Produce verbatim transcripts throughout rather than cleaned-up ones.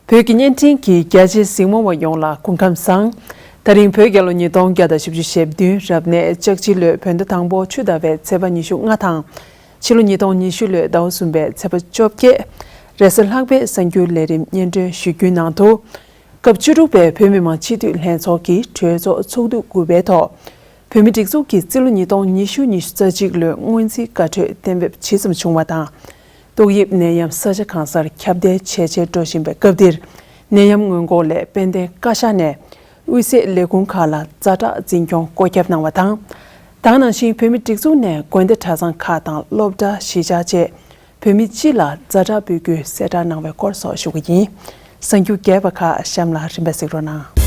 བོད་ཀྱི་བརྙན་འཕྲིན་གྱི་རྒྱ་ཆེའི་གཟིགས་མོ་བ་ཡོངས་ལ་སྐུ་ཁམས་བཟང་། ད་རིང་བོད་རྒྱལ་ལོ་ཉིས་སྟོང་བརྒྱ་དང་བཞི་བཅུ་ཞེ་བདུན་རབ་གནས་ལྕགས་བྱི་ལོའི་བོད་ཟླ་དང་པོ་ཆུ་ཟླ་བའི་ཚེས་པ་ཉི་ཤུ་ལྔ་དང་། ཕྱི་ལོ་ཉིས་སྟོང་ཉི་ཤུ་ལོའི་ཟླ་བ་གསུམ་པའི་ཚེས་པ་བཅོ་བརྒྱད། རེས་གཟའ་ལྷག་པའི་གསར་འགྱུར་ལས་རིམ་སྙན་སྒྲོན་ཞུ་རྒྱུའི་ནང་དུ། སྐབས་བཅུ་དྲུག་པའི་བོད་མི་མང་སྤྱི་འཐུས་ལྷན་ཚོགས་ཀྱི་གྲོས་ཚོགས་ཚོགས་དུས་དགུ་པའི་ཐོག་བོད་མིའི་སྒྲིག་འཛུགས་ཀྱི་རྩིས་ལོ་ཉིས་སྟོང་ཉི་ཤུ་ཉི་ཤུ་རྩ་གཅིག་ལོའི་སྔོན་རྩིས་བཀའ་འཁྲོལ་གཏན་འབེབས་ཇི་ཙམ་བྱུང་བ་དང་། ཏོག་དབྱིབས་ནད་ཡམས་ས་ཆ་གང་སར་ཁྱབ་གདལ་ཇེ་ཆེར་འགྲོ་བཞིན་པའི་སྐབས་འདིར། ནད་ཡམས་སྔོན་འགོག་སླད་དཔལ་ལྡན་བཀའ་ཤག་ནས་དབུས་སའི་ལས་ཁུངས་ཁག་ལ་ཛ་དྲག་འཛིན་སྐྱོང་བཀོད་ཁྱབ་གནང་བ་དང་། ད་ག་ནང་བཞིན་བོད་མིའི་སྒྲིག་འཛུགས་ནས་དགོན་སྡེ་གྲྭ་ཚང་ཁག་དང་སློབ་གྲྭ་གཞིས་ཆགས་བཅས་བོད་མི་སྤྱི་ལ་ཛ་དྲག་འབོད་སྐུལ་གསལ་བསྒྲགས་གནང་བའི་སྐོར་སོགས་ཞུ་གི་ཡིན། གསར་འགྱུར་རྒྱས་པ་ཁག་གཤམ་ལ་རིམ་པས་གཟིགས་རོགས་གནང་།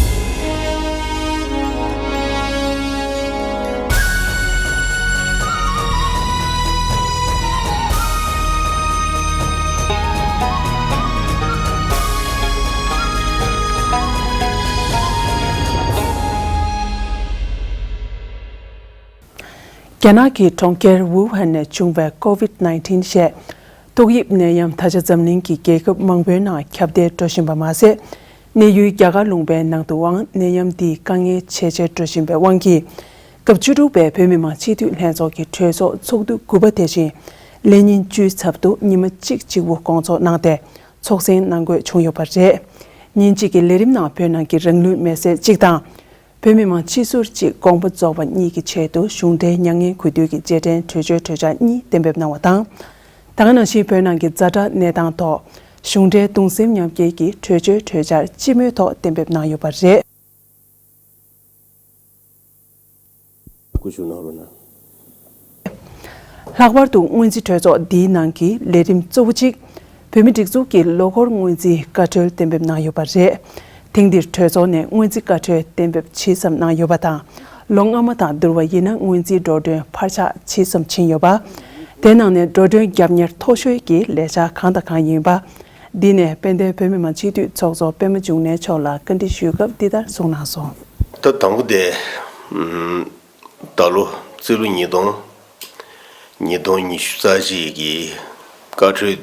རྒྱ་ནག་གི་གྲོང་ཁྱེར་ཝུ་ཧན་ནས་བྱུང་བའི་ཀོ་ཝིད་ནའིན་ཊིན་ཞེས་ཏོག་དབྱིབས་ནད་ཡམས་ད་ཆ་འཛམ་གླིང་གི་རྒྱལ་ཁབ་མང་པོའི་ནང་ཁྱབ་གདལ་འགྲོ་བཞིན་པ་མ་ཟད། གནས་ཡུལ་རྒྱ་གར་ལུང་པའི་ནང་དུའང་ནད་ཡམས་འདིས་དཀའ་ངལ་ཇེ་ཆེར་འགྲོ་བཞིན་པའི་དབང་གིས། སྐབས་བཅུ་དྲུག་པའི་བོད་མི་མང་སྤྱི་འཐུས་ལྷན་ཚོགས་ཀྱི་གྲོས་ཚོགས་ཚོགས་དུས་དགུ་པ་དེ་བཞིན་ལས་ཉིན་བཅུའི་ཚབ་ཏུ་ཉི་མ་གཅིག་གཅིག་པུ་སྐོང་ཚོགས་གནང་སྟེ་ཚོགས་ཟིན་གནང་དགོས་བྱུང་ཡོད་པ་རེད། ཉིན་གཅིག་གི་ལས་རིམ་ནང་བོད་ནང་གི་རང་ལུས་མེར་སྲེག་གཅིག་དང་། བོད་མི་མང་སྤྱི་ཟུར་གཅིག་དགོངས་པ་རྫོགས་པ་གཉིས་ཀྱི་ཆེད་དུ་གཞུང་འབྲེལ་མྱ་ངན་གུས་འདུད་ཀྱི་རྗེས་དྲན་གྲོས་ཆོད་གྲོས་འཆར་གཉིས་གཏན་འབེབས་གནང་བ་དང་། ད་ག་ནང་བཞིན་བོད་ནང་གི་ཛ་དྲག་གནས་སྟངས་ཐོག་གཞུང་འབྲེལ་གདུང་སེམས་མཉམ་སྐྱེད་ཀྱི་གྲོས་ཆོད་གྲོས་འཆར་སྤྱི་མོས་ཐོག་གཏན་འབེབས་གནང་ཡོད་པ་རེད། སྐུ་ཞུ་གནང་རོགས་གནང་། ལྷག་པར་དུ་སྔོན་རྩིས་གྲོས་ཚོགས་འདིའི་ནང་གི་ལས་རིམ་གཙོ་བོ་གཅིག་བོད་མིའི་སྒྲིག་འཛུགས་ཀྱི་ལོ་འཁོར་སྔོན་རྩིས་བཀའ་འཁྲོལ་གཏན་འབེབས་གནང་ཡོད་པ་རེད། ཐེངས་འདིར་གྲོས་ཚོགས་ནས་སྔོན་རྩིས་བཀའ་འཁྲོལ་གཏན་འབེབས་ཇི་ཙམ་གནང་ཡོད་པ་དང་། ལོ་སྔ་མ་དང་བསྡུར་བ་ཡིན་ན་སྔོན་རྩིས་འགྲོ་གྲོན་འཕར་ཆག་ཇི་ཙམ་ཕྱིན་ཡོད་པ། དེ་ནང་ནས་འགྲོ་གྲོན་རྒྱབ་གཉེར་མཐོ་ཤོས་ཀྱི་ལས་འཆར་གང་དང་གང་ཡིན་པ། འདི་ནས་དཔལ་ལྡན་བོད་མི་མང་སྤྱི་འཐུས་ཚོགས་གཙོ་པད་མ་འབྱུང་གནས་མཆོག་ལ་བཀའ་འདྲི་ཞུས་སྐབས་འདི་ལྟར་གསུངས་གནང་སོང་། ད་དང་པོ་དེ། ཨུམ། ད་ལོ་རྩིས་ལོ་ཉིས་སྟོང་། ཉིས་སྟོང་ཉི་ཤུ་རྩ་གཅིག་གི་བཀའ་འཁྲོལ་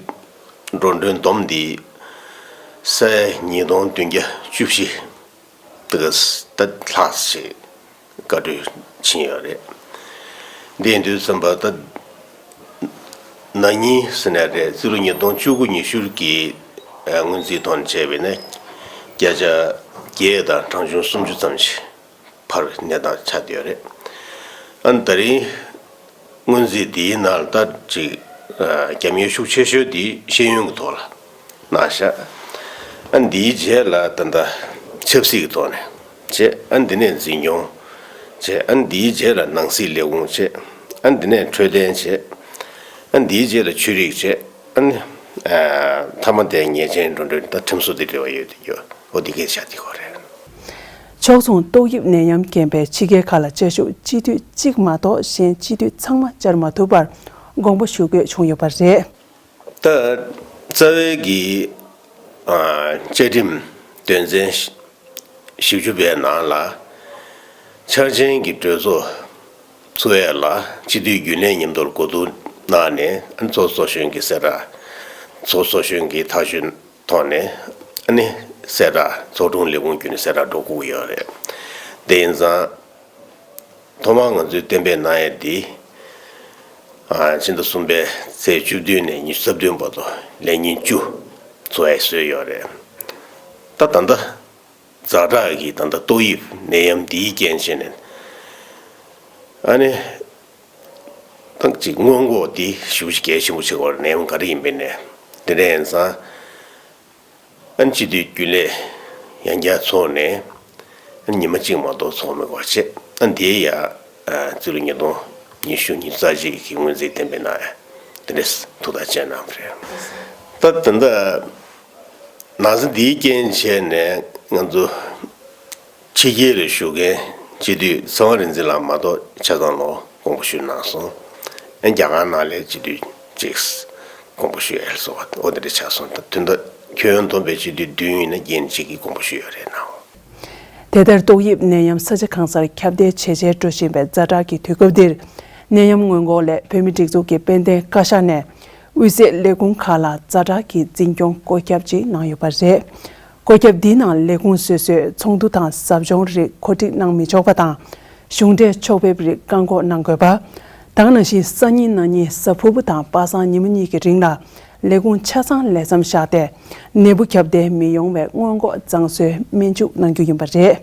འགྲོ་གྲོན་བསྡོམས་འདི་ས་ཡ་ཉིས་སྟོང་བདུན་བརྒྱ་བཅུ་བཞི་དེ་ག་ད་ལྷག་ཞིག་བཀའ་འཁྲོལ་ཕྱིན་ཡོད་རེད། འདི་ཡིན་དུས་ཙམ་པ་ད་ན་ནིང་ཟེར་ནའི་རེད། རྩིས་ལོ་ཉིས་སྟོང་བཅུ་དགུ་ཉི་ཤུ་གི་སྔོན་རྩིས་ཐོག་ནས་བྱས་པ་ཡིན་ན་བརྒྱ་ཆ་བརྒྱད་དང་གྲངས་ཆུང་སུམ་ཅུ་ཙམ་ཞིག་འཕར་བའི་གནས་སྟངས་ཆགས་བསྡད་ཡོད་རེད། ཨ་ནི་ད་རིང་སྔོན་རྩིས་འདིའི་ནང་ལ་ད་ཅིག་རྒྱབ་གཉེར་ཤུགས་ཆེ་ཤོས་འདི་ཤེས་ཡོན་གྱི་ཐོག་ལ་གནང་ཤག་ཨ་ནི་འདིའི་རྗེས་ལ་ད་ལྟ་ཆབ་སྲིད་ཀྱི་ཐོག་ནས་བྱས། ཨ་ནི་འདི་ནས་འཛིན་སྐྱོང་བྱས། ཨ་ནི་འདིའི་རྗེས་ལ་ནང་སྲིད་ལས་ཁུངས་བྱས། ཨ་ནི་འདི་ནས་འཕྲོད་བསྟེན་བྱས། ཨ་ནི་འདིའི་རྗེས་ལ་ཆོས་རིག་བྱས། ཨ་ནི་ཨ་མཐའ་མ་དེ་ཉེས་ཅན་འགྲོ་གྲོན་ད་ཁྲིམས་བཟོ་དེ་འབྲེལ་བ་ཡོད་ཡོད། འོ་འདི་གས་བྱ་དེ་གོ་རེད། ཕྱོགས་མཚུངས་ཏོག་དབྱིབས་ནད་ཡམས་རྐྱེན་པས་ཕྱི་རྒྱལ་ཁག་ལ་བཅའ་བཞུགས་སྤྱི་འཐུས་གཅིག་མ་གཏོགས་གཞན་སྤྱི་འཐུས་ཚང་མ་བཅར་མ་ཐུབ་པར་དགོངས་པ་ཞུ་དགོས་བྱུང་ཡོད་པ་རེད། ད་རྩ་བའི་གི་ཨ་བཅའ་ཁྲིམས་དོན་ཚན་བཞི་བཅུ་པའི་ནང་ལ་འཆར་ཅན་གྱི་གྲོས་ཚོགས་ཚུགས་ཡས་ལ་སྤྱི་འཐུས་རྒྱུན་ལས་མཉམ་དུ་གོ་བསྡུར་གནང་ནས་ཚོགས་གཙོ་གཞོན་གྱི་གསལ་བསྒྲགས། ཚོགས་གཙོ་གཞོན་གྱི་ཐག་གཅོད་ཐོག་ནས་ཨ་ནི་གསལ་བསྒྲགས་ཚོགས་དྲུང་ལས་ཁུངས་བརྒྱུད་ནས་གསལ་བསྒྲགས་འགྲོ་དགོས་ཀྱི་ཡོད་རེད། དེ་ཡིན་ཙང་ཐོག་མར་ང་ཚོས་གཏན་འབེབས་གནང་ཡས་འདི་ཨ་ཕྱི་ཟླ་གསུམ་པའི་ཚེས་བཅུ་བདུན་ནས་ཉི་ཤུ་རྩ་བདུན་བར་དུ་ལས་ཉིན་བཅུ་འཚོགས་ཡས་བཟོས་ཡོད་རེད། ད་ད་ལྟ་ཛ་དྲག་གི་ད་ལྟ་ཏོག་དབྱིབས་ནད་ཡམས་འདིའི་རྐྱེན་བྱས་ནས་ཨ་ནི་ཏང་གཅིག་སྔོན་འགོག་འདི་ཞེ་པོ་ཅིག་གལ་ཆེན་པོ་ཆགས་ཀྱི་ཡོད་རེད། ནད་ཡམས་ག་རེ་ཡིན་པའི་ནས་དེ་འདྲ་ཡིན་ཙང་ཨ་ནི་སྤྱི་འཐུས་རྒྱུན་ལས་ཡང་བསྐྱར་ཚོགས་ནས་ཨ་ནི་ཉི་མ་གཅིག་མ་གཏོགས་ཚོགས་མི་དགོས་བྱས། ཨ་ནི་དེའི་ཡ་རྩིས་ལོ་ཉིས་སྟོང་ཉི་ཤུ་ཉི་ཤུ་རྩ་གཅིག་གི་སྔོན་རྩིས་གཏན་འབེབས་གནང་ཡ་དེ་འདྲས་ཐུགས་ཐག་བཅད་གནང་བ་རེད། ད་ད་ལྟ་ན་ཚ་འདིའི་རྐྱེན་བྱས་ནས་ང་ཚོ་ཕྱི་རྒྱལ་ལ་བཞུགས་མཁན་སྤྱི་འཐུས་ཚེ་དབང་རིག་འཛིན་ལགས་མ་གཏོགས་ཆ་ཚང་ལོ་དགོངས་པ་ཞུས་གནང་སོང་། ཨ་རྒྱ་གར་ནང་ལ་སྤྱི་འཐུས་གཅིག་དགོངས་པ་ཞུས་ཡ་སོགས་འོ་དེ་འདྲ་ཆགས་སོང་། ད་དོན་དག་ཁྱོན་ཡོངས་བསྡོམས་པའི་སྤྱི་འཐུས་བདུན་ཡིན་ན་རྒན་གཅིག་གིས་དགོངས་པ་ཞུས་ཡོད་རེད་གནང་། དེ་ལྟར་ཏོག་དབྱིབས་ནད་ཡམས་ས་ཆ་གང་སར་ཁྱབ་གདལ་ཇེ་ཆེར་འགྲོ་བཞིན་པའི་ཛ་དྲག་གི་དུས་སྐབས་འདིར། ནད་ཡམས་སྔོན་འགོག་སླད་བོད་མིའི་སྒྲིག་འཛུགས་ཀྱི་དཔལ་ལྡན་བཀའ་ཤག་ནས་དབུས་སའི་ལས་ཁུངས་ཁག་ལ་ཛ་དྲག་གི་འཛིན་སྐྱོང་བཀོད་ཁྱབ་ཅིག་གནང་ཡོད་པ་རེད། བཀོད་ཁྱབ་འདིའི་ནང་ལས་ཁུངས་སོ་སོས་ཚོགས་འདུ་དང་ཟབ་སྦྱོང་རིགས་གོ་སྒྲིག་གནང་མི་ཆོག་པ་དང་། གཞུང་འབྲེལ་ཆོག་ཕེབས་རིགས་བཀག་འགོག་གནང་དགོས་པ། ད་ག་ནང་བཞིན་སང་ཉིན་གནངས་ཉིན་གཟའ་ཕུར་བུ་དང་པ་སངས་ཉིན་མོ་གཉིས་ཀྱི་རིང་ལ་ལས་ཁུངས་ཆ་ཚང་ལས་མཚམས་བཞག་སྟེ། ནད་འབུ་ཁྱབ་གདལ་མི་ཡོང་བའི་སྔོན་འགོག་གཙང་བཟོའི་སྨན་འཇུག་གནང་རྒྱུ་ཡིན་པ་རེད།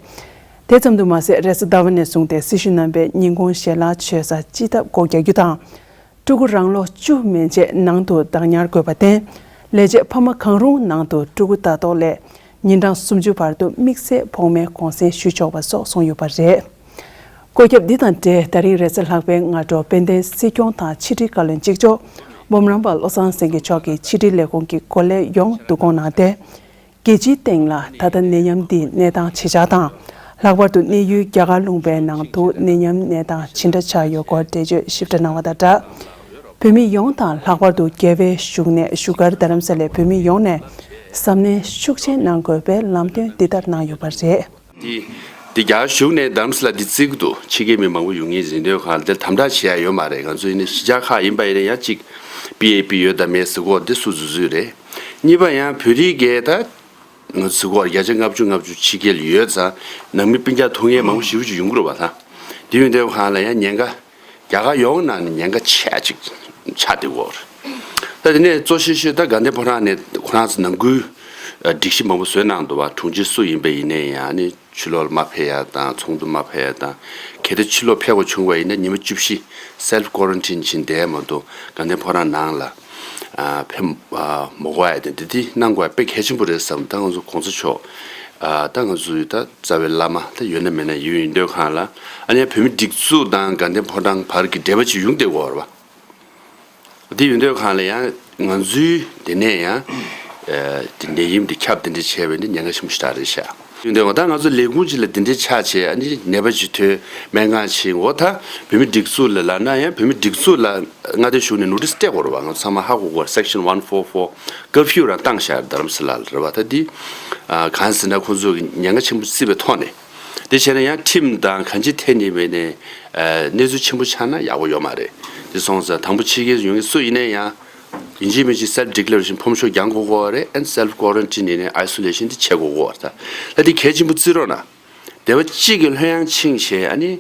དེ་ཙམ་དུ་མ་ཟད། རེས་གཟའ་ཟླ་བ་ནས་བཟུང་སྟེ་སྲི་ཞུ་རྣམ་པའི་ཉིན་གུང་ཞལ་ལག་མཆོད་ས་སྤྱི་ཐབ་སྒོ་རྒྱག་རྒྱུ་དང་། ཕྲུ་གུ་རང་ལོ་བཅུ་མན་ཆད་ནང་དུ་བདག་ཉར་དགོས་པར་བརྟེན། ལས་བྱེད་ཕ་མ་གང་རུང་ནང་དུ་ཕྲུ་གུ་ལྟ་རྟོག་སླད་ཉིན་གྲངས་སུམ་ཅུ་བར་དུ་དམིགས་བསལ་བོགས་མའི་གུང་གསེང་ཞུ་ཆོག་པ་སོགས་གསུངས་ཡོད་པ་རེད། བཀོད་ཁྱབ་འདི་དང་འབྲེལ། ད་རིང་རེས་གཟའ་ལྷག་པའི་སྔ་དྲོ་དཔལ་ལྡན་སྲིད་སྐྱོང་དང་ཕྱི་དྲིལ་བཀའ་བློན་གཅིག་ལྕོགས་འབུམ་རམས་པ་བློ་བཟང་སེང་གེ་མཆོག་གིས་ཕྱི་དྲིལ་ལས་ཁུངས་ཀྱི་འགོ་ལས་ཡོངས་བསྡུ་སྐོང་གནང་སྟེ། རྒྱལ་སྤྱིའི་སྟེང་ལ་ད་ལྟ་ནད་ཡམས་འདིའི་གནས་སྟངས་ཇི་ཆགས་དང་། ལྷག་པར་དུ་གནས་ཡུལ་རྒྱ་གར་ལུང་པའི་ནང་དུ་ནད་ཡམས་གནས་སྟངས་ཇི་འདྲ་ཆགས་ཡོད་སྐོར་འགྲེལ་བརྗོད་ཞིབ་ཕྲ་གནང་བ་དང་སྦྲགས། བོད་མི་ཡོངས་དང་ལྷག་པར་དུ་རྒྱལ་བའི་བཞུགས་གནས་བཞུགས་སྒར་རྡ་རམ་ས་ལའི་བོད་མི་ཡོངས་ནས་གཟབ་ནན་ཤུགས་ཆེན་གནང་དགོས་པའི་ལམ་སྟོན་འདི་ལྟར་གནང་ཡོད་པ་རེད། འདི་འདི་རྒྱ་གར་བཞུགས་གནས་རྡ་རམ་ས་ལ་འདི་བརྩི་གི་འདུག་ཕྱི་རྒྱལ་མི་མང་པོ་ཡོང་མཁན་ཡིན་དུས་གང་ལ་དེ་དམ་དྲག་བྱེད་ཡ་ཡོད་མ་རེད། ང་ཚོ་ཡིན་ན་གཞིས་ཆགས་ཁག་ཡིན་པ་ཡིན་ན་ཡང་གཅིག་པི་ཨེ་པི་ཡོད་དམ་མེད་ཟེར་གོ་འདི་སུ་འཛུལ་འཛུལ་རེད། གཉིས་པ་ཡང་བོད་རིགས་སྒེར་ད་ང་ཚོ་གོ་བརྒྱ་ཆ་ལྔ་བཅུ་ང་བཅུ་ཕྱི་རྒྱལ་ཡོད་ཙང་ནང་མི་སྤུན་ཀྱག་ཐུག་མཁན་མང་པོ་ཞེ་པོ་ཅིག་ཡོང་གི་རེད་བ་ད། དེ་ཡོང་དུས་གང་ལ་ཡང་ཉེན་ཁ་རྒྱ་གར་ཡོངས་ནང་ནས་ཉེན་ཁ་ཆེ་ཅིག་ཆགས་བསྡད་ཡོད་རེད། ད་དེ་ནས་གཙོ་ཆེ་ཤོས་ད་དགའ་ལྡན་ཕོ་བྲང་ནས་ཁོ་རང་ཚོ་ནང་ཁུལ་སྒྲིག་གཞི་མང་པོ་བཟོས་གནང་འདུག་བ། དྲུང་ཆེ་སུ་ཡིན་པ་ཡིན་ནའི་ཡང་ནི། ཕྱི་ལོགས་ལ་མ་ཕེབས་ཡ་དང་ཚོགས་འདུ་མ་ཕེབས་ཡ་དང་། གལ་ཏེ་ཕྱི་ལོགས་ཕེབས་དགོས་བྱུང་བ་ཡིན་ན་ཉི་མ་བཅུ་བཞི་self quarantine བྱས་བསྡད་མ་གཏོགས་དགའ་ལྡན་ཕོ་བྲང་ནང་ལ་ཨ་ཕེབས་ཨ་མ་དགོས་ཡ་དེ་འདི་འདི་གནང་དགོས་ཡ་དཔེ་གལ་ཆེན་པོ་རེད་བསམ། ད་ང་ཚོ་གོང་ས་མཆོག་ཨ་ད་ང་ཚོ་ད་རྩ་བའི་བླ་མ་ད་ཡོད་ན་མེད་ན་ཡོད་ཡིན་དུས་གང་ལ་ཨ་ནི་བོད་མི་སྒྲིག་འཛུགས་དང་དགའ་ལྡན་ཕོ་བྲང་བར་གྱི་འབྲེལ་བ་ཅིག་ཡོང་བསྡད་ཡོད་རེད་བ། དེ་ཡོང་དུས་གང་ལ་ཡང་ང་ཚོའི་དེ་ནས་ཡང་ཨ་དེ་ནད་ཡམས་དེ་ཁྱབ་དེ་འདྲ་བྱས་པ་ནི་ཉེན་ཁ་ཆེན་པོ་ཞེ་དྲག་རེད་ཤག་ཡོང་དུས་ད་ང་ཚོ་ལས་ཁུངས་ཅིག་ལ་དེ་འདྲ་ཆགས་བྱས་ཨ་ནི་ནད་པ་ཅིག་ཐོན་སྨན་ཁང་ཕྱིན་འོ་ད་བོད་མི་སྒྲིག་འཛུགས་ལ་ལབ་ན་ཡང་བོད་མི་སྒྲིག་འཛུགས་ལ་མངའ་སྡེ་གཞུང་ནས་ནོ་ཊིས་སྤྲད་དགོས་རེད་བ། ང་ཚོ་ཚང་མ་ཧ་གོ་དགོས་རེད། section one four four curfew རང་བཏང་བཞག་རྡ་རམ་ས་ལ་ལ་རེད་བ། ད་འདི་ཨ་གང་ཟེར་ན་ཁོང་ཚོ་གི་ཉེན་ཁ་ཆེན་པོ་བརྩི་བའི་ཐོག་ནས། དེ་བྱས་ན་ཡང་ཁྲིམས་དང་གང་ཅི་ཐད་ནས་མེད་ནས་ཨ་གནས་ཚུལ་ཆེན་པོ་ཆགས་ན་ཡག་པོ་ཡོད་མ་རེད། དེ་སོང་ཙང་དང་པོ་ཕྱི་རྒྱལ་ཡོང་མཁན་སུ་ཡིན་ན་ཡང་ཡིན་གཅིག་མིན་གཅིག་self declaration ཕོམ་ཤོག་རྒྱག་དགོས་ཀྱི་རེད། and self quarantine ཡིན་ནའི་isolation དེ་བྱེད་དགོས་ཀྱི་རེད། ད་ལྟ་དེ་གལ་ཆེན་པོ་བརྩི་རོགས་གནང་། སྡེ་བ་གཅིག་གི་ལྷོད་ཡངས་ཕྱིན་བྱས་ཨ་ནི་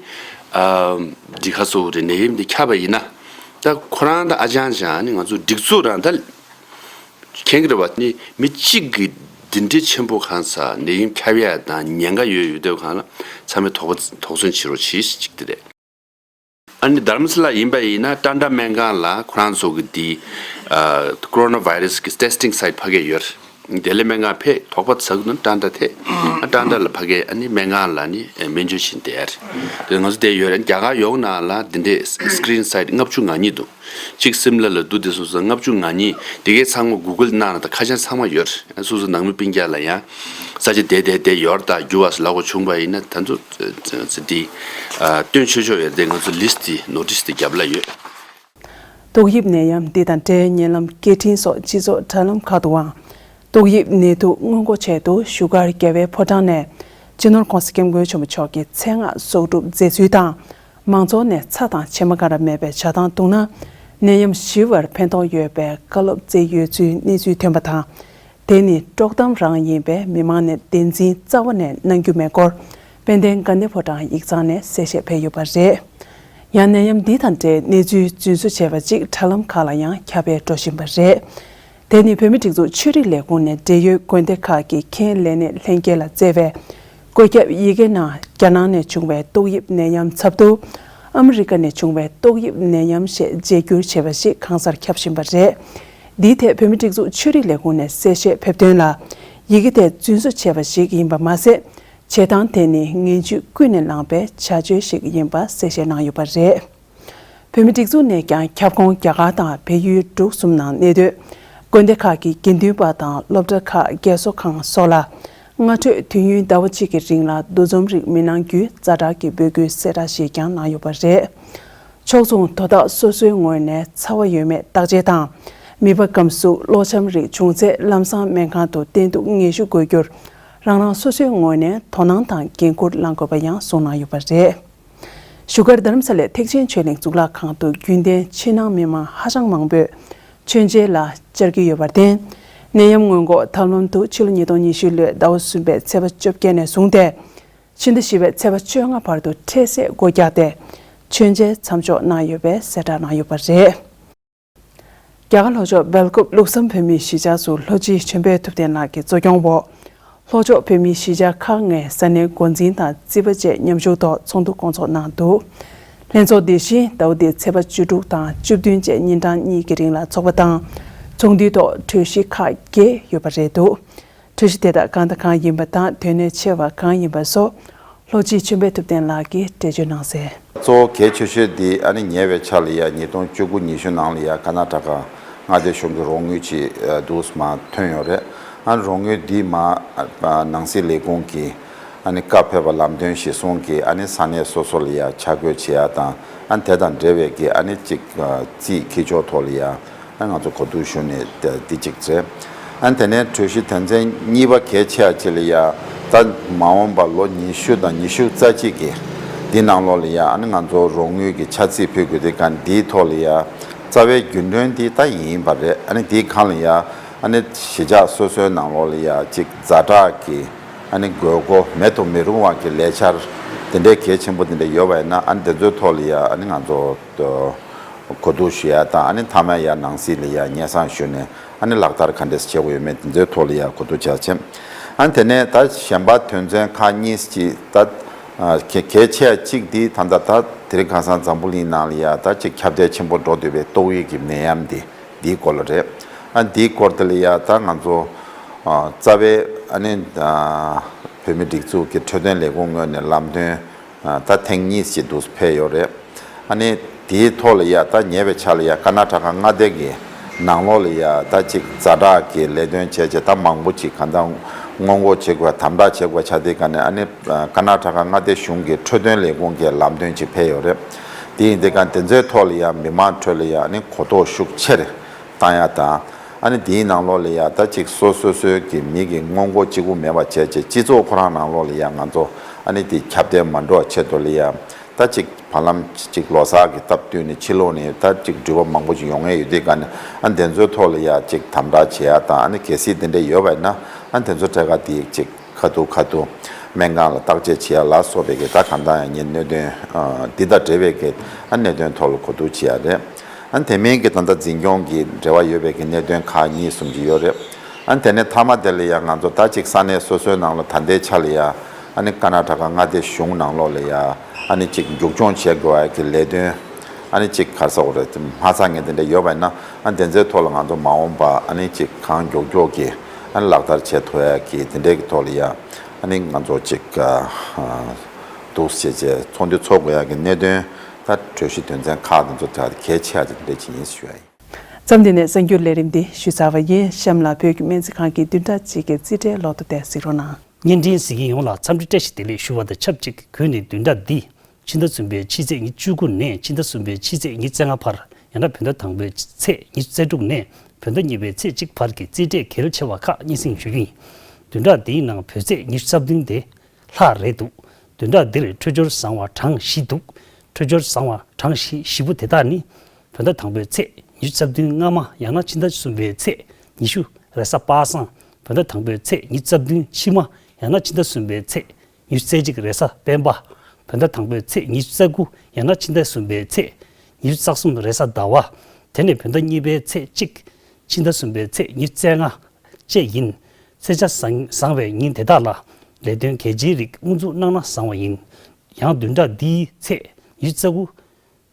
ཨ་འདི་ཁ་སོ་རེད། ནད་ཡམས་འདི་ཁྱབ་པ་ཡིན་ན་ད་ཁོ་རང་ད་ཨ་ཅང་ཅང་ཨ་ནི་ང་ཚོ་སྒྲིག་འཛུགས་རང་ད། མཁྱེན་གྱི་རེད་བ། ནི་མི་གཅིག་གིས་འདི་འདྲའི་ཆེན་པོ་གང་ས་ནད་ཡམས་ཁྱབ་ཡ་དང་ཉེན་ཁ་ཡོད་ཡོད་དུས་གང་ལ་ཚང་མས་དོགས་པ་དོགས་ཟོན་བྱེད་རོགས་གྱིས་ཅིག་དེ་རེད། ཨ་ནི་རྡ་རམ་ས་ལ་ཡིན་པ་ཡིན་ན་ཊཱན་ཊ་སྨན་ཁང་ལ་ཁོ་རང་ཚོ་གི་འདི་ཨ་ཀོ་རོ་ན་བྷའི་རེ་སི་གི་ཊེ་སི་ཊིང་སའིཊ་ཕ་གི་ཡོད་རེད། དེ་ལས་སྨན་ཁང་ཕེབས་དོགས་པ་ཟ་གི་འདུག་ན་ཊཱན་ཊ་ཐད། ཨ་ཊཱན་ཊ་ལ་ཕ་གི་ཨ་ནི་སྨན་ཁང་ལ་ནི་སྨན་བཅོས་བྱེད་བསྡད་ཡ་རེད། དེ་ང་ཚོ་དེ་ཡོད་རེད། རྒྱ་གར་ཡོངས་ནང་ལ་འདི་འདྲའི་སི་ཀི་རིན་སའིཊ་ལྔ་བཅུ་ང་གཉིས་འདུག་གཅིག་སིམ་ལ་ལ་འདུག་དེ་སོ་སོ་ལྔ་བཅུ་ང་གཉིས་དེ་གའི་ཚང་མ་གུ་གལ་གནང་ན་ད་ཁ་བྱང་ཚང་མ་ཡོད་རེད། སོ་སོ་ནང་མི་སྤུན་ཀྱག་ལ་ཡང་ས་ཆ་དེ་དེ་དེ་ཡོད་རེད། ད་རྒྱུ་བ་སུ་ལ་གོ་བྱུང་བ་ཡིན་ན་ད་ཚོ་ཚེ་འདི་སྟོན་ཆོག་ཆོག་ཡོད་རེད། དེ་ང་ཚོ་ལིསི་ཊི་དེ་ནོ་ཊིས་དེ་རྒྱབ་ལ་ཡོད། ཏོག་དབྱིབས་ནད་ཡམས་འདི་དང་འབྲེལ་ཉེ་ལམ་སྐད་འཕྲིན་སོགས་སྤྱི་ཚོགས་དྲ་ལམ་ཁག་ཏུའང་ཏོག་དབྱིབས་ནད་དུག་སྔོན་འགོག་ཆེད་དུ་བཞུགས་སྒར་རྒྱལ་བའི་ཕོ་བྲང་ནས་སྤྱི་ནོར་༧གོང་ས་༧སྐྱབས་མགོན་ཆེན་པོ་མཆོག་གི་མཚན་སྔགས་གསོག་སྒྲུབ་མཛད་ཚུལ་དང་། མང་ཚོགས་ནས་ཚྭ་དང་ཕྱེ་མ་ག་ར་མེད་པའི་ཇ་ཐང་བཏུང་ན་ནད་ཡམས་ཞི་བར་ཕན་ཐོགས་ཡོད་པའི་བཀའ་སློབ་སྩལ་ཡོད་ཚུལ་གནས་ཚུལ་ཐོན་པ་དང་། དེ་ནི་དཀྲོག་གཏམ་རང་ཡིན་པས་མི་མང་ནས་བདེན་འཛིན་རྩ་བ་ནས་གནང་རྒྱུ་མེད་སྐོར་དཔལ་ལྡན་དགའ་ལྡན་ཕོ་བྲང་ཡིག་ཚང་ནས་གསལ་བཤད་ཕེབས་ཡོད་པ་རེད། ཡང་ནད་ཡམས་འདི་དང་འབྲེལ་གནས་ཚུལ་རྫུན་བཟོ་བྱས་པ་གཅིག་དྲ་ལམ་ཁག་ལ་ཡང་ཁྱབ་སྤེལ་འགྲོ་བཞིན་པ་རེད། དེ་ནི་བོད་མིའི་སྒྲིག་འཛུགས་ཆོས་རིག་ལས་ཁུངས་ནས་འབྲེལ་ཡོད་དགོན་སྡེ་ཁག་གི་མཁན་ལས་སྣེ་ལྷན་རྒྱས་ལ་བསྩལ་བའི་བཀོད་ཁྱབ་ཡི་གེ་ནང་རྒྱ་ནང་ནས་བྱུང་བའི་ཏོག་དབྱིབས་ནད་ཡམས་ཚབ་ཏུ་ཨ་མི་རི་ཀ་ནས་བྱུང་བའི་ཏོག་དབྱིབས་ནད་ཡམས་ཞེས་བརྗེ་བསྒྱུར་བྱས་པ་ཞིག་གང་སར་ཁྱབ་བཞིན་པ་རེད། འདིའི་ཐད་བོད་མིའི་སྒྲིག་འཛུགས་ཆོས་རིག་ལས་ཁུངས་ནས་གསལ་བཤད་ཕེབས་དོན་ལ། ཡི་གེ་དེ་རྫུན་བཟོ་བྱས་པ་ཞིག་ཡིན་པ་མ་ཟད། བྱེད་སྟངས་དེ་ནི་ངན་ཇུས་ཀུན་ནས་བསླངས་པའི་བྱ་སྤྱོད་ཞིག་ཡིན་པ་གསལ་བཤད་གནང་ཡོད་པ་རེད། བོད་མིའི་སྒྲིག་འཛུགས་ནས་ཀྱང་ཁྱབ་ཁོངས་རྒྱ་གར་དང་བལ་ཡུལ་འབྲུག་གསུམ་ནང་གནས་སྡོད་དགོན་སྡེ་ཁག་གི་དགེ་འདུན་པ་དང་སློབ་གྲྭ་ཁག་རྒས་གསོ་ཁང་སོགས་ལ་སྔ་དྲོས་དུས་ཡུན་ཟླ་བ་གཅིག་གི་རིང་ལ་འདུ་འཛོམས་རིགས་མི་གནང་རྒྱུའི་ཛ་དྲག་གི་འབོད་སྐུལ་གསལ་བསྒྲགས་ཤིག་ཀྱང་གནང་ཡོད་པ་རེད། ཕྱོགས་མཚུངས་དོ་བདག་སོ་སོའི་ངོས་ནས་ཚ་བ་ཡོད་མེད་བརྟག་དཔྱད་དང་། མིད་པ་སྐམ་གཟུགས་གློ་འཆམ་རིགས་བྱུང་ཚེ་ལམ་སང་སྨན་ཁང་དུ་བསྟེན་གཏུགས་ངེས་ཞུ་དགོས་རྒྱུར་རང་རང་སོ་སོའི་ངོས་ནས་དོ་སྣང་དང་འགན་འཁུར་བླང་དགོས་པ་ཡང་གསུངས་གནང་ཡོད་པ་རེད། བཞུགས་སྒར་རྡ་རམ་ས་ལའི་ཐེག་ཆེན་ཆོས་གླིང་གཙུག་ལག་ཁང་དུ་རྒྱུན་ལྡན་ཕྱི་ནང་མི་མང་ཧ་ཅང་མང་པོས་མཆོད་མཇལ་ལ་བཅར་གྱི་ཡོད་པར་བརྟེན། ནད་ཡམས་སྔོན་འགོག་ཐབས་ལམ་དུ་ཕྱི་ལོ་ཉིས་སྟོང་ཉི་ཤུ་ལོའི་ཟླ་བ་གསུམ་པའི་ཚེས་པ་བཅོ་བརྒྱད་ནས་བཟུང་སྟེ། ཕྱི་ཟླ་བཞི་པའི་ཚེས་པ་བཅོ་ལྔ་བར་དུ་འཕྲལ་སེལ་སྒོ་རྒྱག་སྟེ། མཆོད་མཇལ་མཚམས་འཇོག་གནང་ཡོད་པའི་གསལ་བསྒྲགས་གནང་ཡོད་པ་རེད། རྒྱ་གར་ལྷོ་ཕྱོགས་སྦེལ་ཀོབ་ལུགས་བསམ་བོད་མིའི་གཞིས་ཆགས་སུ་ལྷོ་སྤྱི་ཆོས་འཕེལ་ཐུབ་བསྟན་ལགས་ཀྱི་གཙོ་སྐྱོང་འོག་ལྷོ་ཕྱོགས་བོད་མིའི་གཞིས་ཆགས་ཁག་ལྔའི་ས་གནས་འགོ་འཛིན་དང་རྩིས་པ་བཅས་མཉམ་ཞུགས་ཐོག་ཚོགས་འདུ་སྐོང་ཚོགས་གནང་འདུག་ལྷན་ཚོགས་འདི་བཞིན་ཟླ་བ་འདིའི་ཚེས་པ་བཅུ་དྲུག་དང་བཅུ་བདུན་བཅས་ཉིན་གྲངས་གཉིས་ཀྱི་རིང་ལ་འཚོགས་པ་དང་། ཚོགས་འདུའི་ཐོག་གྲོས་གཞི་ཁག་བརྒྱད་ཡོད་པ་རེད་འདུག་གྲོས་གཞི་དེ་དག་གང་དང་གང་ཡིན་པ་དང་དོན་གནད་ཆེ་བ་གང་ཡིན་པ་སོགས། ལྷོ་སྤྱི་ཆོས་འཕེལ་ཐུབ་བསྟན་ལགས་ཀྱིས་འགྲེལ་བརྗོད་གནང་གསལ། གཙོ་བོ་གལ་ཆེ་ཤོས་འདི་ཨ་ནི་ཉེ་བའི་ཆར་ལ་ཡ་ཉིས་སྟོང་བཅུ་དགུ་ཉི་ཤུ་ནང་ལ་ཡ་ཀར་ནཱ་ཊ་ཀ་མངའ་སྡེ་གཞུང་གི་རོགས་དངུལ་ཅིག་འདུག་མ་ཐོན་ཡོད་རེད། ཨ་ནི་རོགས་དངུལ་འདི་མ་ནང་སྲིད་ལས་ཁུངས་ཀྱི་ཨ་ནི་བཀའ་ཕེབས་པ་ལམ་སྟོན་གཞིར་བཟུང་གིས་ཨ་ནི་ས་གནས་སོ་སོ་ལ་ཡ་ཆ་བགོས་བྱེད་ཡ་དང་ཨ་ནི་དེ་དང་འབྲེལ་བའི་གི་ཨ་ནི་ཅིག་རྩིས་འཁྱེར་ཕྱོགས་ཐོག་ལ་ཡ། ང་ཚོ་གོ་བསྡུར་ཞུ་ནས་འདི་གཅིག་རེད། ཨ་ནི་དེ་ནས་གྲོས་གཞི་དོན་ཚན་གཉིས་པ་གལ་ཆེ་བ་ཅིག་ལ་ཡ། ད་མ་འོངས་པ་ལོ་ཉི་ཤུ་དང་ཉི་ཤུ་རྩ་གཅིག་གི་འདི་ནང་ལོགས་ལ་ཡ་ཨ་ནི་ང་ཚོ་རོགས་དངུལ་གྱི་འཆར་རྩིས་ཕུལ་དགོས་དུས་ག་འདིའི་ཐོག་ལ་ཡ་རྩ་བའི་རྒྱུན་གྲོན་འདི་ད་ཡིན་པ་རེད། ཨ་ནི་འདིའི་སྒང་ལ་ཡ་ཨ་ནི་གཞིས་ཆགས་སོ་སོའི་ནང་ལོགས་ལ་ཡ་ཅིག་ཛ་དྲག་གི་ཨ་ནི་དགོས་མཁོ་མེད་དུ་མི་རུང་བ་གི་ལས་འཆར་དེ་འདྲའི་གལ་ཆེན་པོ་དེ་འདྲ་ཡོད་པ་ཡིན་ན་ཨ་ནི་དེ་ཚོའི་ཐོག་ལ་ཡ་ཨ་ནི་ང་ཚོ། གོ་བསྡུར་ཞུ་ཡ་དང་ཨ་ནི་མཐའ་མ་ཡ་ནང་སྲིད་ལ་ཡ་སྙན་སེང་ཞུས་ནས་ཨ་ནི་ལག་བསྟར་ག་འདྲས་བྱེད་དགོས་ཡོད་མེད་དེ་ཚོའི་ཐོག་ལ་ཡ་གོ་བསྡུར་བྱ་ཆེད། ཨ་ནི་དེ་ནས་ད་གཞན་པ་དོན་ཚན་ཁག་གཉིས་ཀྱི་ད་གལ་གལ་ཆེ་གཅིག་འདི་ད་ལྟ་ད་དེ་རིང་ཁ་སང་འཛམ་བུ་གླིང་ནང་ལ་ཡ་ད་ཅིག་ཁྱབ་གདལ་ཆེན་པོ་འགྲོ་སྡོད་པའི་ཏོག་དབྱིབས་ཀྱི་ནད་ཡམས་འདི་འདིའི་སྐོར་ལ་རེད། ཨ་ནི་འདིའི་སྐོར་དེ་ལ་ཡ་ད་ང་ཚོ་རྩ་བའི་ཨ་ནི་བོད་མི་སྒྲིག་འཛུགས་ཀྱི་འཕྲོད་བསྟེན་ལས་ཁུངས་ངོས་ནས་ལམ་སྟོན། ད་ཐེངས་གཉིས་ཤིག་འདུག་ཕེབས་ཡོད་རེད། ཨ་ནི་དེའི་ཐོག་ལ་ཡ་ད་ཉེ་བའི་ཆར་ལ་ཡ་ཀར་ནཱ་ཊ་ཀ་མངའ་སྡེ་གི་ནང་ལོགས་ལ་ཡ་ད་ཅིག་ཛ་དྲག་གི་ལས་དོན་བྱས་བྱས་ད་མང་པོ་ཅིག་གང་ལྟར་སྔོན་འགོག་བྱེད་དགོས་དམ་དྲག་བྱེད་དགོས་ཆགས་དུས་ག་ནས་ཨ་ནི་ཀར་ནཱ་ཊ་ཀ་མངའ་སྡེ་གཞུང་གི་འཕྲོད་བསྟེན་ལས་ཁུངས་ཀྱི་ལམ་སྟོན་ཅིག་ཕེབས་ཡོད་རེད། དེ་ཡིན་དུས་ག་དེ་ཚོའི་ཐོག་ལ་ཡ་མི་མང་ཁྲོད་ལ་ཡ་ཨ་ནི་གོ་རྟོགས་ཤུགས་ཆེར་བཏང་ཡ་དང་། ཨ་ནི་དེའི་ནང་ལོགས་ལ་ཡ་ད་ཅིག་སོ་སོ་སོའི་གི་མི་གི་སྔོན་འགོག་གཅིག་པུ་མེད་པ་བྱས་བྱས་སྤྱི་ཚོགས་ཁོ་རང་ནང་ལོགས་ལ་ཡ་ང་ཚོ་ཨ་ནི་དེ་ཁྱབ་གདལ་མ་འགྲོ་བ་ཆེད་དུ་ལ་ཡ་ད་ཅིག་བར་ལམ་ཅིག་ལོ་གསར་གི་སྟབས་བསྟུན་ནས་ཕྱི་ལོགས་ནས་ད་ཅིག་འགྲུལ་པ་མང་པོ་ཅིག་ཡོང་ངེས་ཡོད་དུས་ག་ནས་ཨ་དེ་ཚོའི་ཐོག་ལ་ཡ་ཅིག་དམ་དྲག་བྱེད་ཡ་དང་ཨ་ནི་གལ་སྲིད་དེ་འདྲ་ཡོད་པ་ཡིན་ན་ཨ་དེ་ཚོ་གྲས་ཀ་དེ་ཅིག་ཁ་ཐུག་ཁ་ཐུག་སྨན་ཁང་ལ་བརྟག་དཔྱད་བྱེད་ཡ་ལ་སོགས་པའི་གི་ད་གང་ལྟར་ཡང་ངས་གནད་དོན་འདི་དང་འབྲེལ་བའི་གི་ཨ་གནད་དོན་ཐོག་ལ་གོ་བསྡུར་བྱེད་ཡ་རེད། ཨ་ནི་དེ་མིན་གྱི་ད་ལྟ་འཛིན་སྐྱོང་གི་འབྲེལ་བ་ཡོད་པའི་གི་གནད་དོན་ཁག་གཉིས་གསུམ་ཅིག་ཡོད་རེད། ཨ་ནི་དེ་ནས་མཐའ་མ་དེ་ལ་ཡང་ང་ཚོ་ད་ཅིག་ས་གནས་སོ་སོའི་ནང་ལ་ད་ལྟའི་ཆ་ལ་ཡ་ཨ་ནི་ཀར་ནཱ་ཊ་ཀ་མངའ་སྡེ་གཞུང་ནང་ལོགས་ལ་ཡ་ཨ་ནི་ཅིག་མཇུག་སྐྱོང་བྱེད་དགོས་པའི་གི་ལས་དོན་ཨ་ནི་ཅིག་ག་རེ་ཟེར་དགོས་རེད་མ་ཚང་ངེས་དེ་འདྲ་ཡོད་པ་ཡིན་ན་ཨ་ནི་དེ་ཚོའི་ཐོག་ལ་ང་ཚོ་མ་འོངས་པ་ཨ་ནི་ཅིག་གང་མགྱོགས་མགྱོགས་ཀྱི་ཨ་ནི་ལག་བསྟར་བྱེད་ཐུབ་ཡ་གི་དེ་འདྲའི་གི་ཐོག་ལ་ཡ་ཨ་ནི་ང་ཚོ་ཅིག་འདུག་བྱས་བྱས་ཚོགས་འདུ་ཚོགས་དགོས་ཡ་གི་གནད་དོན་ད་གྲོས་གཞི་དོན་ཚན་ཁག་དེ་ཚོ་ད་གལ་ཆེ་བ་དེ་འདྲ་ཅིག་ཡིན་ཞུ་ཡ་ཡིན། མཚམས་འདི་ནས་གསར་འགྱུར་ལས་རིམ་འདི་ཞུས་ཚར་བ་ཡིན། གཤམ་ལ་བོད་ཀྱི་སྨན་རྩིས་ཁང་གི་བདུན་ཕྲག་གཅིག་གི་རྩིས་ཁྲའི་ལོ་ཐོ་དེ་གཟིགས་རོགས་གནང་། བརྙན་འཕྲིན་གཟིགས་མཁན་ཡོངས་ལ་འཚམས་འདྲི་བཀྲ་ཤིས་བདེ་ལེགས་ཞུ་བ་དང་ཆབས་ཅིག་གུས་ནས་བདུན་ཕྲག་འདི་ཕྱི་ཟླ་གསུམ་པའི་ཕྱི་ཚེས་ཉི་ཤུ་དགུ་ནས་ཕྱི་ཟླ་གསུམ་པའི་ཕྱི་ཚེས་ཉི་ཤུ་རྩ་ལྔ་བར་ཡང་ན་བོད་ཟླ་དང་པོའི་ཚེས་ཉི་ཤུ་རྩ་དྲུག་ནས་བོད་ཟླ་གཉིས་པའི་ཚེས་གཅིག་བར་གྱི་རྩིས་ཁྲའི་གལ་ཆེ་བ་ཁག་སྙན་སེང་ཞུ་རྒྱུ་ཡིན། བདུན་ཕྲག་འདིའི་ནང་བོད་ཚེས་ཉི་ཤུ་རྩ་བདུན་དེ་ལྷག་རེད་འདུག་བདུན་ཕྲག་འདིར་འཕྲོད་སྦྱོར་བཟང་བ་གྲངས་བཞི་འདུག་འཕྲོད་སྦྱོར་བཟང་བ་གྲངས་བཞི་བཞི་པོ་དེ་དག་ནི། བོད་ཟླ་དང་པོའི་ཚེས་ཉི་ཤུ་རྩ་བདུན་སྔ་མ་ཡང་ན་ཕྱི་ཟླ་གསུམ་པའི་ཚེས་ཉི་ཤུ་རེས་གཟའ་པ་སངས། བོད་ཟླ་དང་པོའི་ཚེས་ཉི་ཤུ་རྩ་བདུན་ཕྱི་མ་ཡང་ན་ཕྱི་ཟླ་གསུམ་པའི་ཚེས་ཉི་ཤུ་རྩ་གཅིག་རེས་གཟའ་སྤེན་པ། བོད་ཟླ་དང་པོའི་ཚེས་ཉི་ཤུ་རྩ་དགུ་ཡང་ན་ཕྱི་ཟླ་གསུམ་པའི་ཚེས་ཉི་ཤུ་རྩ་གསུམ་རེས་གཟའ་ཟླ་བ། དེ་ནས་བོད་ཟླ་གཉིས་པའི་ཚེས་གཅིག་ཕྱི་ཟླ་གསུམ་པའི་ཚེས་ཉི་ཤུ་རྩ་ལྔ་བཅས་ཡིན། ཚེས་ཆ་བཟང་བཟང་བའི་ཉིན་དེ་དག་ལ་ལས་དོན་གལ་ཆེའི་རིགས་དབུ་འཛུགས་གནང་ན་བཟང་བ་ཡིན། ཡང་བདུན་ཕྲག་འདིའི་ཚེས་ཉི་ཤུ་རྩ་དགུ།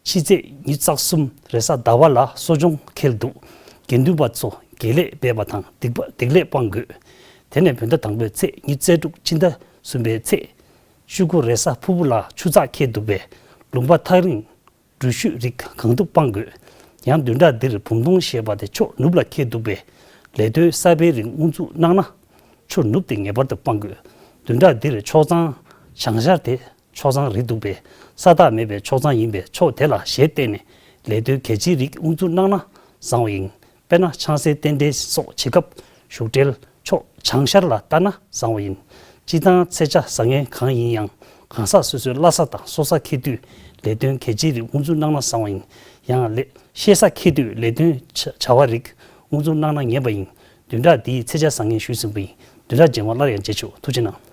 ཕྱི་ཚེས་ཉི་ཤུ་རྩ་གསུམ་རེས་གཟའ་ཟླ་བ་ལ་གསོ་སྦྱོང་འཁེལ་འདུག་དགེ་འདུན་པ་ཚོ་དགེ་ལས་འབད་པ་དང་སྡིག་པ་སྡིག་ལས་སྤང་དགོས། དེ་ནས་བོད་ཟླ་དང་པོའི་ཚེས་ཉི་ཤུ་རྩ་དྲུག་ཕྱི་ཟླ་གསུམ་པའི་ཚེས་ཆུ་འགོ་རེས་གཟའ་ཕུར་བུ་ལ་ཆུ་ཚགས་འཁེལ་འདུག་པས་ལུང་པ་ཐག་རིང་འགྲུལ་བཞུད་རིགས་གང་ཐུབ་སྤང་དགོས། ཡང་བདུན་ཕྲག་འདིར་བུམ་སྟོང་བཞེས་པ་དེ་ཕྱོགས་ནུབ་ལ་འཁེལ་འདུག་པས་ལས་དོན་གསར་པའི་རིགས་དབུ་འཛུགས་གནང་ན་ཕྱོགས་ནུབ་དེ་ངེས་པར་དུ་སྤང་དགོས། བདུན་ཕྲག་འདིར་ཕྱོགས་གཙང་བྱང་ཤར་དེ་ཕྱོགས་གཙང་རེད་འདུག་པས་ས་ཐག་མེད་པའི་ཕྱོགས་གཙང་ཡིན་པས་ཕྱོགས་དེ་ལ་ཞེ་བལྟས་ནས་ལས་དོན་གལ་ཆེའི་རིགས་དབུ་འཛུགས་གནང་ན་བཟང་བ་ཡིན། དཔེར་ན་ཆང་སའི་རྟེན་འབྲེལ་སོགས་བྱེད་སྐབས་བཞུགས་གྲལ་ཕྱོགས་བྱང་ཤར་ལ་བལྟ་ན་བཟང་བ་ཡིན། སྤྱིར་བཏང་ཚེས་ཆ་བཟང་ངན་གང་ཡིན་ཡང་གང་ཟག་སོ་སོའི་བླ་གཟའ་དང་སྲོག་གཟའ་འཁེལ་དུས་ལས་དོན་གལ་ཆེའི་རིགས་དབུ་འཛུགས་གནང་ན་བཟང་བ་ཡིན། ཡང་ལས་གཤེད་གཟའ་འཁེལ་དུས་ལས་དོན་བྱ་བ་རིགས་དབུ་འཛུགས་གནང་ན་ངེས་པ་ཡིན། བདུན་ཕྲག་འདིའི་ཚེས་ཆ་བཟང་ངན་ཞུས་ཟིན་པ་ཡིན། བདུན་ཕྲག་རྗེས་མ་སླར་ཡང་མཇལ་ཆོག་ཐུགས་རྗེ་གནང་།